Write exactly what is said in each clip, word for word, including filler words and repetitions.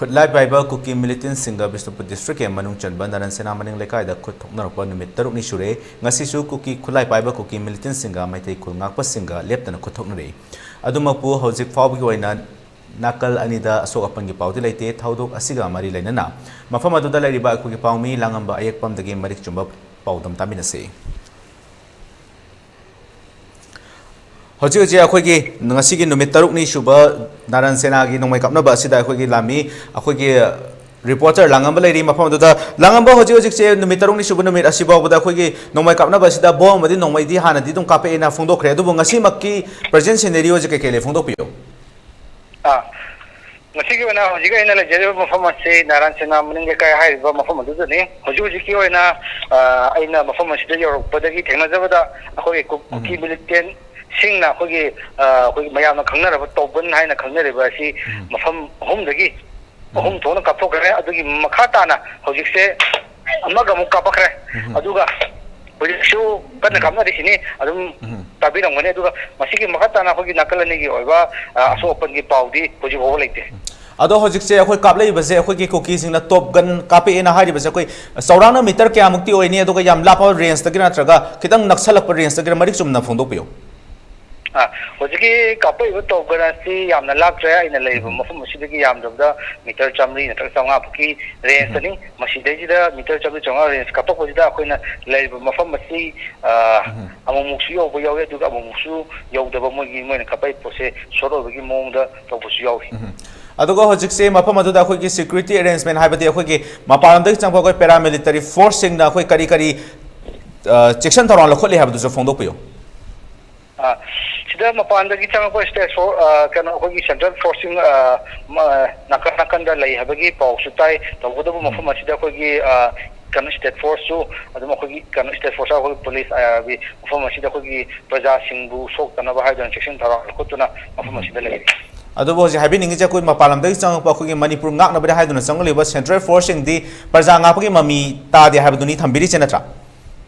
ꯈꯨꯠꯂꯥꯏ ꯄꯥꯏꯕ ꯀꯨꯀꯤ ꯃꯤꯂꯤꯇꯦꯟꯁꯤꯡꯒ ꯕꯤꯁꯅꯨꯄꯨꯔ ꯗꯤꯁꯇ꯭ꯔꯤꯛꯀꯤ ꯃꯅꯨꯡ ꯆꯟꯕ ꯅꯥꯔꯟ ꯁꯦꯅꯥ ꯃꯅꯤꯡ ꯂꯩꯀꯥꯏꯗ ꯈꯨꯠ ꯊꯣꯛꯅꯔꯛꯄ ꯅꯨꯃꯤꯠ ꯇꯔꯨꯛꯅꯤ ꯁꯨꯔꯦ꯫ ꯉꯁꯤꯁꯨ ꯀꯨꯀꯤ ꯈꯨꯠꯂꯥꯏ ꯄꯥꯏꯕ ꯀꯨꯀꯤ ꯃꯤꯂꯤꯇꯦꯟꯁꯤꯡꯒ ꯃꯩꯇꯩ ꯈꯨꯜ ꯉꯥꯛꯄꯁꯤꯡꯒ ꯂꯦꯞꯇꯅ ꯈꯨꯠ ꯊꯣꯛꯅꯔꯤ꯫ ꯑꯗꯨꯃꯛꯄꯨ ꯍꯧꯖꯤꯛ ꯐꯥꯎꯕꯒꯤ ꯑꯣꯏꯅ ꯅꯥꯀꯜ ꯑꯅꯤꯗ ꯑꯁꯣꯛ ꯑꯄꯟꯒꯤ ꯄꯥꯎꯗꯤ ꯂꯩꯇꯦ꯫ ꯊꯧꯗꯣꯛ ꯑꯁꯤꯒ ꯃꯔꯤ ꯂꯩꯅꯅ ꯃꯐꯝ ꯑꯗꯨꯗ ꯂꯩꯔꯤꯕ ꯑꯩꯈꯣꯏꯒꯤ ꯄꯥꯎꯃꯤ ꯂꯥꯡꯉꯝꯕ ꯑꯌꯦꯛꯄꯝꯗꯒꯤ ꯃꯔꯤꯛ ꯆꯨꯝꯕ ꯄꯥꯎꯗꯝ ꯇꯥꯃꯤꯟꯅꯁꯤ꯫ ꯍꯧꯖꯤꯛ ꯍꯧꯖꯤꯛ ꯑꯩꯈꯣꯏꯒꯤ ꯉꯁꯤꯒꯤ ꯅꯨꯃꯤꯠ ꯇꯔꯨꯛꯅꯤ ꯁꯨꯕ ꯅꯥꯔꯟ ꯁꯦꯅꯥꯒꯤ ꯅꯣꯡꯃꯩ ꯀꯥꯞꯅꯕ ꯑꯁꯤꯗ ꯑꯩꯈꯣꯏꯒꯤ ꯂꯥꯟꯃꯤ, ꯑꯩꯈꯣꯏꯒꯤ ꯔꯤꯄꯣꯔꯇꯔ ꯂꯥꯡꯉꯝꯕ ꯂꯩꯔꯤ ꯃꯐꯝ ꯑꯗꯨꯗ꯫ ꯂꯥꯡꯉꯝꯕ, ꯍꯧꯖꯤꯛ ꯍꯧꯖꯤꯛꯁꯦ ꯅꯨꯃꯤꯠ ꯇꯔꯨꯛꯅꯤ ꯁꯨꯕ ꯅꯨꯃꯤꯠ ꯑꯁꯤ ꯐꯥꯎꯕꯗ ꯑꯩꯈꯣꯏꯒꯤ ꯅꯣꯡꯃꯩ ꯀꯥꯞꯅꯕ ꯑꯁꯤꯗ ꯕꯣꯝ ꯑꯃꯗꯤ ꯅꯣꯡꯃꯩꯗꯤ ꯍꯥꯟꯅꯗꯤ ꯑꯗꯨꯝ ꯀꯥꯞꯄꯛꯑꯦꯅ ꯐꯣꯡꯗꯣꯛꯈ꯭ꯔꯦ, ꯑꯗꯨꯕꯨ ꯉꯁꯤꯃꯛꯀꯤ ꯄ꯭ꯔꯖꯦꯟ ꯁꯤꯅꯦꯔꯤꯑꯣꯁꯦ ꯀꯩꯀꯩ ꯂꯩ ꯐꯣꯡꯗꯣꯛꯄꯤꯌꯨ꯫ ꯑꯥ, ꯉꯁꯤꯒꯤ ꯑꯣꯏꯅ ꯍꯧꯖꯤꯛ ꯑꯩꯅ ꯂꯩꯖꯔꯤꯕ ꯃꯐꯝ ꯑꯁꯤ ꯅꯥꯔꯥꯟ ꯁꯦꯅꯥ ꯃꯅꯤꯡ ꯂꯩꯀꯥꯏ ꯍꯥꯏꯔꯤꯕ ꯃꯐꯝ ꯑꯗꯨꯗꯅꯤ꯫ ꯍꯧꯖꯤꯛ ꯍꯧꯖꯤꯛꯀꯤ ꯑꯣꯏꯅ, ꯑ, ꯑꯩꯅ ꯃꯐꯝ ꯑꯁꯤꯗ ꯌꯧꯔꯛꯄꯗꯒꯤ ꯊꯦꯡꯅꯖꯕꯗ ꯑꯩꯈꯣꯏꯒꯤ ꯀꯨ-, ꯎꯝ꯫ ꯀꯨꯀꯤ ꯃꯤꯂꯤꯇꯦꯟꯁꯤꯡꯅ ꯑꯩꯈꯣꯏꯒꯤ, ꯑ, ꯑꯩꯈꯣꯏꯒꯤ ꯃꯌꯥꯝꯅ ꯈꯪꯅꯔꯕ ꯇꯣꯞꯒꯟ ꯍꯥꯏꯅ ꯈꯪꯅꯔꯤꯕ ꯑꯁꯤ ꯎꯝ꯫ ꯃꯐꯝ ꯑꯍꯨꯝꯗꯒꯤ, ꯎꯝ꯫ ꯑꯍꯨꯝ ꯊꯣꯛꯅ ꯀꯥꯞꯊꯣꯛꯈ꯭ꯔꯦ꯫ ꯑꯗꯨꯒꯤ ꯃꯈꯥ ꯇꯥꯅ ꯍꯧꯖꯤꯛꯁꯦ ꯑꯃꯒ ꯑꯃꯨꯛ ꯀꯥꯞꯄꯛꯈ꯭ꯔꯦ꯫ ꯎꯝ꯫ ꯑꯗꯨꯒ ꯍꯧꯖꯤꯛꯁꯨ ꯀꯟꯅ ꯎꯝ꯫ ꯀꯥꯞꯅꯔꯤꯁꯤꯅꯤ꯫ ꯑꯗꯨꯝ ꯎꯝ꯫ ꯇꯥꯕꯤꯔꯝꯒꯅꯤ꯫ ꯑꯗꯨꯒ ꯃꯁꯤꯒꯤ ꯃꯈꯥ ꯇꯥꯅ ꯑꯩꯈꯣꯏꯒꯤ ꯅꯥꯀꯜ ꯑꯅꯤꯒꯤ ꯑꯣꯏꯕ, ꯑ, ꯑꯁꯣꯛ ꯑꯄꯟꯒꯤ ꯄꯥꯎꯗꯤ ꯍꯧꯖꯤꯛ ꯐꯥꯎꯕ ꯂꯩꯇꯦ꯫ ꯑꯗꯣ ꯍꯧꯖꯤꯛꯁꯦ ꯑꯩꯈꯣꯏ ꯀꯥꯞꯂꯛꯏꯕꯁꯦ ꯑꯩꯈꯣꯏꯒꯤ ꯀꯨꯀꯤꯁꯤꯡꯅ ꯇꯣꯞꯒꯟ ꯀꯥꯞꯄꯛꯑꯦꯅ ꯍꯥꯏꯔꯤꯕꯁꯦ ꯑꯩꯈꯣꯏ ꯆꯥꯎꯔꯥꯛꯅ ꯃꯤꯇꯔ ꯀꯌꯥꯃꯨꯛꯇꯤ ꯑꯣꯏꯅꯤ, ꯑꯗꯨꯒ ꯌꯥꯝ ꯂꯥꯞꯄ ꯔꯦꯟꯖꯇꯒꯤꯔ ꯅꯠꯇ꯭ꯔꯒ ꯈꯤꯇꯪ ꯅꯛꯁꯜꯂꯛꯄ ꯔꯦꯟꯖꯇꯒꯤꯔ, ꯃꯔꯤꯛ ꯆꯨꯝꯅ ꯐꯣꯡꯗꯣꯛꯄꯤꯌꯨ꯫ ꯑ, ꯍꯧꯖꯤꯛꯀꯤ ꯀꯥꯞꯄꯛꯏꯕ ꯇꯣꯞꯒꯟ ꯑꯁꯤ ꯌꯥꯝꯅ ꯂꯥꯞꯇ꯭ꯔꯦ꯫ ꯑꯩꯅ ꯂꯩꯔꯤꯕ ꯎꯝ꯫ ꯃꯐꯝ ꯑꯁꯤꯗꯒꯤ ꯌꯥꯝꯗ꯭ꯔꯕꯗ ꯃꯤꯇꯔ ꯆꯥꯝꯃꯔꯤ ꯅꯠꯇ꯭ꯔꯒ ꯆꯥꯝꯃꯉꯥ ꯐꯥꯎꯀꯤ ꯔꯦꯟꯖꯇꯅꯤ꯫ ꯎꯝ꯫ ꯃꯁꯤꯗꯩꯁꯤꯗ ꯃꯤꯇꯔ ꯆꯥꯝꯃꯔꯤ ꯆꯥꯝꯃꯉꯥ ꯔꯦꯟꯖ ꯀꯥꯞꯄꯛꯄꯁꯤꯗ ꯑꯩꯈꯣꯏꯅ ꯂꯩꯔꯤꯕ ꯃꯐꯝ ꯑꯁꯤ, ꯑ, ꯎꯝ꯫ ꯑꯃꯨꯛꯃꯨꯛꯁꯨ ꯌꯧꯕ ꯌꯥꯎꯏ, ꯑꯗꯨꯒ ꯑꯃꯨꯛꯃꯨꯛꯁꯨ ꯌꯧꯗꯕ, ꯃꯣꯏꯒꯤ, ꯃꯣꯏꯅ ꯀꯥꯞꯄꯛꯏ ꯄꯣꯠꯁꯦ ꯁꯣꯔꯠ ꯑꯣꯏꯕꯒꯤ ꯃꯑꯣꯡꯗ ꯇꯧꯕꯁꯨ ꯌꯥꯎꯏ꯫ ꯎꯝ꯫ ꯑꯗꯨꯒ ꯍꯧꯖꯤꯛꯁꯦ ꯃꯐꯝ ꯑꯗꯨꯗ ꯑꯩꯈꯣꯏꯒꯤ ꯁꯦꯀ꯭ꯌꯨꯔꯤꯇꯤ ꯑꯦꯔꯦꯟꯖꯃꯦꯟ, ꯍꯥꯏꯕꯗꯤ ꯑꯩꯈꯣꯏꯒꯤ ꯃꯄꯥꯟꯂꯣꯝꯗꯒꯤ ꯆꯪꯉꯛꯄ ꯑꯩꯈꯣꯏ ꯄꯦꯔꯥꯃꯤꯂꯤꯇꯔꯤ ꯐꯣꯔꯁꯁꯤꯡꯅ ꯑꯩꯈꯣꯏ ꯀꯔꯤ ꯀꯔꯤ, ꯑ, ꯆꯦꯛꯁꯤꯟ ꯊꯧꯔꯥꯡ ꯂꯧꯈꯠꯂꯤ ꯍꯥꯏꯕꯗꯨꯁꯨ ꯐꯣꯡꯗꯣꯛꯄꯤꯌꯨ꯫ ꯑ, ꯁꯤꯗ ꯃꯄꯥꯟꯗꯒꯤ ꯆꯪꯉꯛꯄ ꯁ꯭ꯇꯦꯠ ꯐꯣꯔ-, ꯑ, ꯀꯩꯅꯣ, ꯑꯩꯈꯣꯏꯒꯤ ꯁꯦꯟꯇ꯭ꯔꯦꯜ ꯐꯣꯔꯁꯁꯤꯡ, ꯑ, ꯃ-, ꯅꯥꯀꯟ ꯅꯥꯀꯟꯗ ꯂꯩ ꯍꯥꯏꯕꯒꯤ ꯄꯥꯎꯁꯨ ꯇꯥꯏ꯫ ꯇꯧꯕꯇꯕꯨ ꯎꯝ꯫ ꯃꯐꯝ ꯑꯁꯤꯗ ꯑꯩꯈꯣꯏꯒꯤ, ꯑ, ꯀꯩꯅꯣ, ꯁ꯭ꯇꯦꯠ ꯐꯣꯔꯁꯁꯨ, ꯑꯗꯨꯝ ꯑꯩꯈꯣꯏꯒꯤ, ꯀꯩꯅꯣ, ꯁ꯭ꯇꯦꯠ ꯐꯣꯔꯁ, ꯑꯩꯈꯣꯏꯒꯤ ꯄꯨꯂꯤꯁ, ꯑꯥꯏ ꯑꯥꯔ ꯕꯤ, ꯃꯐꯝ ꯑꯁꯤꯗ ꯑꯩꯈꯣꯏꯒꯤ ꯄ꯭ꯔꯖꯥꯁꯤꯡꯕꯨ ꯁꯣꯛꯇꯅꯕ ꯍꯥꯏꯗꯨꯅ ꯆꯦꯛꯁꯤꯟ ꯊꯧꯔꯥꯡ ꯂꯧꯈꯠꯇꯨꯅ ꯃꯐꯝ ꯎꯝ꯫ ꯑꯁꯤꯗ ꯂꯩꯔꯤ꯫ ꯑꯗꯨꯕꯨ ꯍꯧꯖꯤꯛ ꯍꯥꯏꯕꯤꯅꯤꯡꯉꯤꯁꯦ, ꯑꯩꯈꯣꯏ ꯃꯄꯥꯟ ꯂꯝꯗꯒꯤ ꯆꯪꯉꯛꯄ ꯑꯩꯈꯣꯏꯒꯤ ꯃꯅꯤꯄꯨꯔ ꯉꯥꯛꯅꯕꯅꯤ ꯍꯥꯏꯗꯨꯅ ꯆꯪꯂꯛꯂꯤꯕ ꯁꯦꯟꯇ꯭ꯔꯦꯜ ꯐꯣꯔꯁꯁꯤꯡꯗꯤ ꯄ꯭ꯔꯖꯥ ꯉꯥꯛꯄꯒꯤ ꯃꯃꯤ ꯇꯥꯗꯦ ꯍꯥꯏꯕꯗꯨꯅꯤ ꯊꯝꯕꯤꯔꯤꯁꯦ, ꯅꯠꯇ꯭ꯔꯥ?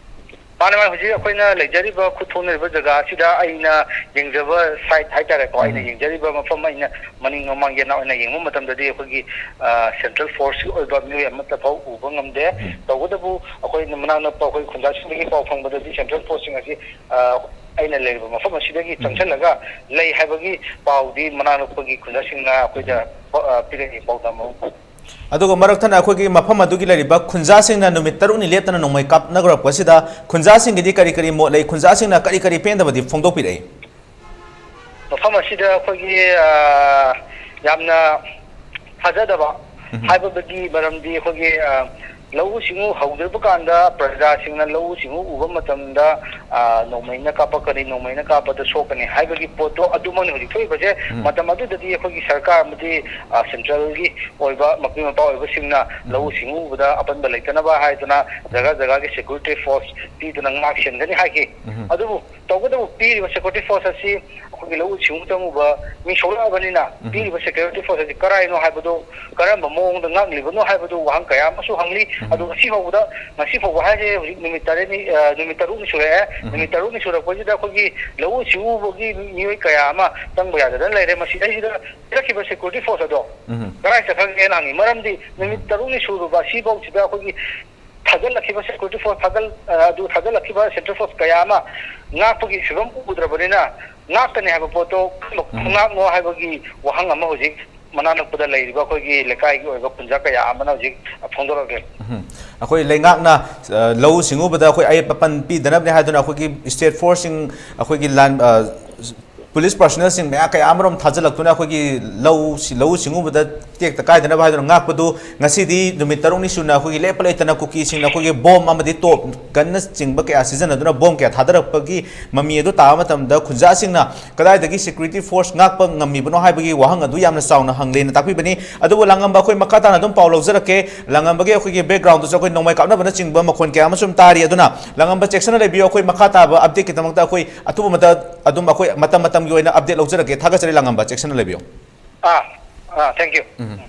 ꯃꯥꯅꯦ, ꯃꯥꯅꯦ꯫ ꯍꯧꯖꯤꯛ ꯑꯩꯈꯣꯏꯅ ꯂꯩꯖꯔꯤꯕ ꯈꯨꯠ ꯊꯣꯛꯅꯔꯤꯕ ꯖꯒꯥ ꯑꯁꯤꯗ ꯑꯩꯅ ꯌꯦꯡꯖꯕ ꯁꯥꯏꯠ ꯍꯥꯏꯇꯥꯔꯦꯀꯣ, ꯑꯩꯅ ꯎꯝ꯫ ꯌꯦꯡꯖꯔꯤꯕ ꯃꯐꯝ, ꯑꯩꯅ ꯃꯅꯤꯡ ꯃꯃꯥꯡ ꯌꯦꯟꯅ ꯑꯣꯏꯅ ꯌꯦꯡꯕ ꯃꯇꯝꯗꯗꯤ ꯑꯩꯈꯣꯏꯒꯤ, ꯑ, ꯁꯦꯟꯇ꯭ꯔꯦꯜ ꯐꯣꯔꯁꯀꯤ ꯑꯣꯏꯕ ꯃꯤꯑꯣꯏ ꯑꯃꯠꯇ ꯐꯥꯎ ꯎꯕ ꯉꯝꯗꯦ꯫ ꯎꯝ꯫ ꯇꯧꯕꯇꯕꯨ ꯑꯩꯈꯣꯏꯅ ꯃꯅꯥꯛ ꯅꯛꯄ ꯑꯩꯈꯣꯏ ꯈꯨꯟꯖꯥꯁꯤꯡꯗꯒꯤ ꯄꯥꯎ ꯐꯪꯕꯗꯗꯤ ꯁꯦꯟꯇ꯭ꯔꯦꯜ ꯐꯣꯔꯁꯁꯤꯡ ꯑꯁꯤ, ꯑ, ꯑꯩꯅ ꯂꯩꯔꯤꯕ ꯃꯐꯝ ꯑꯁꯤꯗꯒꯤ ꯎꯝ꯫ ꯆꯪꯁꯤꯜꯂꯒ ꯂꯩ ꯍꯥꯏꯕꯒꯤ ꯄꯥꯎꯗꯤ ꯃꯅꯥꯛ ꯅꯛꯄꯒꯤ ꯈꯨꯟꯖꯥꯁꯤꯡꯅ ꯑꯩꯈꯣꯏꯗ, ꯑ, ꯄꯤꯔꯛꯏ, ꯄꯥꯎꯗꯝ ꯑꯃ꯫ ꯑꯗꯨꯒ ꯃꯔꯛ ꯊꯠꯅ ꯑꯩꯈꯣꯏꯒꯤ ꯃꯐꯝ ꯑꯗꯨꯒꯤ ꯂꯩꯔꯤꯕ ꯈꯨꯟꯖꯥꯁꯤꯡꯅ ꯅꯨꯃꯤꯠ ꯇꯔꯨꯛꯅꯤ ꯂꯦꯞꯇꯅ ꯅꯣꯡꯃꯩ ꯀꯥꯞꯅꯔꯛꯄꯁꯤꯗ ꯈꯨꯟꯖꯥꯁꯤꯡꯒꯤꯗꯤ ꯀꯔꯤ ꯀꯔꯤ ꯃꯣꯠ ꯂꯩ? ꯈꯨꯟꯖꯥꯁꯤꯡꯅ ꯀꯔꯤ ꯀꯔꯤ ꯄꯦꯟꯗꯕꯗꯤ ꯐꯣꯡꯗꯣꯛꯄꯤꯔꯛꯏ? ꯃꯐꯝ ꯑꯁꯤꯗ ꯑꯩꯈꯣꯏꯒꯤ, ꯑ, ꯌꯥꯝꯅ ꯊꯥꯖꯗꯕ ꯎꯝ꯫ ꯍꯥꯏꯕꯒꯤ ꯃꯔꯝꯗꯤ ꯑꯩꯈꯣꯏꯒꯤ, ꯑ, ꯂꯧꯎ ꯁꯤꯡꯎ ꯍꯧꯗ꯭ꯔꯤꯕ ꯀꯥꯟꯗ ꯄ꯭ꯔꯖꯥꯁꯤꯡꯅ ꯂꯧꯎ ꯁꯤꯡꯎ ꯎꯕ ꯃꯇꯝꯗ, ꯑ, ꯅꯣꯡꯃꯩꯅ ꯀꯥꯞꯄꯛꯀꯅꯤ, ꯅꯣꯡꯃꯩꯅ ꯀꯥꯞꯄꯗ ꯁꯣꯛꯀꯅꯤ ꯍꯥꯏꯕꯒꯤ ꯄꯣꯠꯇꯣ ꯑꯗꯨꯃꯛꯅꯤ ꯍꯧꯖꯤꯛ ꯊꯣꯛꯏꯕꯁꯦ꯫ ꯎꯝ꯫ ꯃꯇꯝ ꯑꯗꯨꯗꯗꯤ ꯑꯩꯈꯣꯏꯒꯤ ꯁꯔꯀꯥꯔ ꯑꯃꯗꯤ, ꯑ, ꯁꯦꯟꯇ꯭ꯔꯦꯜꯒꯤ ꯑꯣꯏꯕ ꯃꯄꯤ ꯃꯄꯥ ꯑꯣꯏꯕꯁꯤꯡꯅ ꯎꯝ꯫ ꯂꯧꯎ ꯁꯤꯡꯎ ꯎꯕꯗ ꯑꯄꯟꯕ ꯂꯩꯇꯅꯕ ꯍꯥꯏꯗꯨꯅ ꯖꯒꯥ ꯖꯒꯥꯒꯤ ꯁꯦꯀ꯭ꯌꯨꯔꯤꯇꯤ ꯐꯣꯔꯁ ꯄꯤꯗꯨꯅ ꯉꯥꯛ ꯁꯦꯟꯒꯅꯤ ꯍꯥꯏꯈꯤ꯫ ꯎꯝ꯫ ꯑꯗꯨꯕꯨ ꯇꯧꯕꯇꯕꯨ ꯄꯤꯔꯤꯕ ꯁꯦꯀ꯭ꯌꯨꯔꯤꯇꯤ ꯐꯣꯔꯁ ꯑꯁꯤ ꯑꯩꯈꯣꯏꯒꯤ ꯂꯧꯎ ꯁꯤꯡꯎ ꯆꯪꯉꯨꯕ ꯃꯤ ꯁꯣꯛꯂꯛꯑꯕꯅꯤꯅ ꯎꯝ꯫ ꯄꯤꯔꯤꯕ ꯁꯦꯀ꯭ꯌꯨꯔꯤꯇꯤ ꯐꯣꯔꯁ ꯑꯁꯤ ꯀꯔꯥꯏꯅꯣ ꯍꯥꯏꯕꯗꯨ, ꯀꯔꯝꯕ ꯃꯑꯣꯡꯗ ꯉꯥꯛꯂꯤꯕꯅꯣ ꯍꯥꯏꯕꯗꯨ ꯋꯥꯍꯪ ꯀꯌꯥ ꯑꯃꯁꯨ ꯍꯪꯂꯤ꯫ ꯎꯝ꯫ ꯑꯗꯨ ꯉꯁꯤ ꯐꯥꯎꯕꯗ, ꯉꯁꯤ ꯐꯥꯎꯕ ꯍꯥꯏꯁꯦ ꯍꯧꯖꯤꯛ ꯅꯨꯃꯤꯠ ꯇꯔꯦꯠꯅꯤ, ꯑ, ꯅꯨꯃꯤꯠ ꯇꯔꯨꯛꯅꯤ ꯁꯨꯔꯛꯑꯦ꯫ ꯎꯝ꯫ ꯅꯨꯃꯤꯠ ꯇꯔꯨꯛꯅꯤ ꯁꯨꯔꯛꯄꯁꯤꯗ ꯑꯩꯈꯣꯏꯒꯤ ꯂꯧꯎ ꯁꯤꯡꯎꯕꯒꯤ ꯃꯤꯑꯣꯏ ꯀꯌꯥ ꯑꯃ ꯆꯪꯕ ꯌꯥꯗꯗꯅ ꯂꯩꯔꯦ꯫ ꯃꯁꯤꯗꯩꯁꯤꯗ ꯄꯤꯔꯛꯈꯤꯕ ꯁꯦꯀ꯭ꯌꯨꯔꯤꯇꯤ ꯐꯣꯔꯁ ꯑꯗꯣ ꯎꯝ꯫ ꯀꯗꯥꯏ ꯆꯠꯈ꯭ꯔꯒꯦꯅ ꯍꯪꯉꯤ꯫ ꯃꯔꯝꯗꯤ ꯅꯨꯃꯤꯠ ꯎꯝ꯫ ꯇꯔꯨꯛꯅꯤ ꯁꯨꯔꯨꯕ ꯑꯁꯤꯐꯥꯎꯁꯤꯗ ꯑꯩꯈꯣꯏꯒꯤ ꯊꯥꯖꯤꯜꯂꯛꯈꯤꯕ ꯁꯦꯀ꯭ꯌꯨꯔꯤꯇꯤ ꯐꯣꯔꯁ ꯊꯥꯖꯤꯜ-, ꯑ, ꯑꯗꯨ ꯊꯥꯖꯤꯜꯂꯛꯈꯤꯕ ꯁꯦꯟꯇ꯭ꯔꯦꯜ ꯐꯣꯔꯁ ꯀꯌꯥ ꯑꯃ ꯉꯥꯛꯄꯒꯤ ꯐꯤꯕꯝ ꯎꯗ꯭ꯔꯕꯅꯤꯅ, ꯉꯥꯛꯀꯅꯤ ꯍꯥꯏꯕ ꯄꯣꯠꯇꯣ ꯀꯔꯝꯕ ꯎꯝ꯫ ꯈꯣꯡꯉꯥꯛꯅꯣ ꯍꯥꯏꯕꯒꯤ ꯋꯥꯍꯪ ꯑꯃ ꯍꯧꯖꯤꯛ ꯃꯅꯥꯛ ꯅꯛꯄꯗ ꯂꯩꯔꯤꯕ ꯑꯩꯈꯣꯏꯒꯤ ꯂꯩꯀꯥꯏꯒꯤ ꯑꯣꯏꯕ ꯈꯨꯟꯖꯥ ꯀꯌꯥ ꯑꯃꯅ ꯍꯧꯖꯤꯛ ꯐꯣꯡꯗꯣꯔꯛꯂꯦ꯫ ꯎꯝ꯫ ꯑꯩꯈꯣꯏ ꯂꯩꯉꯥꯛꯅ, ꯑ, ꯂꯧꯎ ꯁꯤꯡꯎꯕꯗ ꯑꯩꯈꯣꯏ ꯑꯌꯦꯠꯄ ꯑꯄꯟ ꯄꯤꯗꯅꯕꯅꯦ ꯍꯥꯏꯗꯨꯅ ꯑꯩꯈꯣꯏꯒꯤ ꯁ꯭ꯇꯦꯠ ꯐꯣꯔꯁꯁꯤꯡ, ꯑꯩꯈꯣꯏꯒꯤ ꯂꯥꯟ-, ꯑ, ꯄꯨꯂꯤꯁ ꯄꯥꯔꯁꯣꯅꯦꯜꯁꯤꯡ ꯃꯌꯥꯝ ꯀꯌꯥ ꯑꯃꯔꯣꯝ ꯊꯥꯖꯤꯜꯂꯛꯇꯨꯅ ꯑꯩꯈꯣꯏꯒꯤ ꯂꯧ, ꯂꯧꯎ ꯁꯤꯡꯎꯕꯗ ꯇꯦꯛꯇ ꯀꯥꯏꯗꯅꯕ ꯍꯥꯏꯗꯨꯅ ꯉꯥꯛꯄꯗꯨ ꯉꯁꯤꯗꯤ ꯅꯨꯃꯤꯠ ꯇꯔꯨꯛꯅꯤ ꯁꯨꯅ ꯑꯩꯈꯣꯏꯒꯤ ꯂꯦꯞꯄ ꯂꯩꯇꯅ ꯀꯨꯀꯤꯁꯤꯡꯅ ꯑꯩꯈꯣꯏꯒꯤ ꯕꯣꯝ ꯑꯃꯗꯤ ꯇꯣꯞ ꯒꯟꯅꯆꯤꯡꯕ ꯀꯌꯥ ꯁꯤꯖꯤꯟꯅꯗꯨꯅ ꯕꯣꯝ ꯀꯌꯥ ꯊꯥꯗꯔꯛꯄꯒꯤ ꯃꯃꯤ ꯑꯗꯨ ꯇꯥꯕ ꯃꯇꯝꯗ ꯈꯨꯟꯖꯥꯁꯤꯡꯅ ꯀꯗꯥꯏꯗꯒꯤ ꯁꯦꯀ꯭ꯌꯨꯔꯤꯇꯤ ꯐꯣꯔꯁ ꯉꯥꯛꯄ ꯉꯝꯃꯤꯕꯅꯣ ꯍꯥꯏꯕꯒꯤ ꯋꯥꯍꯪ ꯑꯗꯨ ꯌꯥꯝꯅ ꯆꯥꯎꯅ ꯍꯪꯂꯦꯅ ꯇꯥꯛꯄꯤꯕꯅꯤ꯫ ꯑꯗꯨꯕꯨ ꯂꯥꯡꯉꯝꯕ ꯑꯩꯈꯣꯏ ꯃꯈꯥ ꯇꯥꯅ ꯑꯗꯨꯝ ꯄꯥꯎ ꯂꯧꯖꯔꯛꯀꯦ꯫ ꯂꯥꯡꯉꯝꯕꯒꯤ ꯑꯩꯈꯣꯏꯒꯤ ꯕꯦꯛꯒ꯭ꯔꯥꯎꯟꯗꯁꯨ ꯑꯩꯈꯣꯏ ꯅꯣꯡꯃꯩ ꯀꯥꯞꯅꯕꯅꯆꯤꯡꯕ ꯃꯈꯣꯟ ꯀꯌꯥ ꯑꯃꯁꯨ ꯑꯗꯨꯝ ꯇꯥꯔꯤ꯫ ꯑꯗꯨꯅ ꯂꯥꯡꯉꯝꯕ ꯆꯦꯛꯁꯤꯟꯅ ꯂꯩꯕꯤꯌꯨ꯫ ꯑꯩꯈꯣꯏ ꯃꯈꯥ ꯇꯥꯕ ꯑꯞꯗꯦꯠꯀꯤꯗꯃꯛꯇ ꯑꯩꯈꯣꯏ ꯑꯊꯨꯕ ꯃꯇꯝ ꯑꯗꯨꯝ ꯑꯩꯈꯣꯏ ꯃꯇꯝ ꯃꯇꯝꯒꯤ ꯑꯣꯏꯅ ꯑꯞꯗꯦꯠ ꯂꯧꯖꯔꯛꯀꯦ꯫ ꯊꯥꯒꯠꯆꯔꯤ ꯂꯥꯡꯉꯝꯕ, ꯆꯦꯛꯁꯤꯟꯅ ꯂꯩꯕꯤꯌꯨ꯫ ꯑꯥ, ꯑꯥ, thank you꯫ ꯎꯝ꯫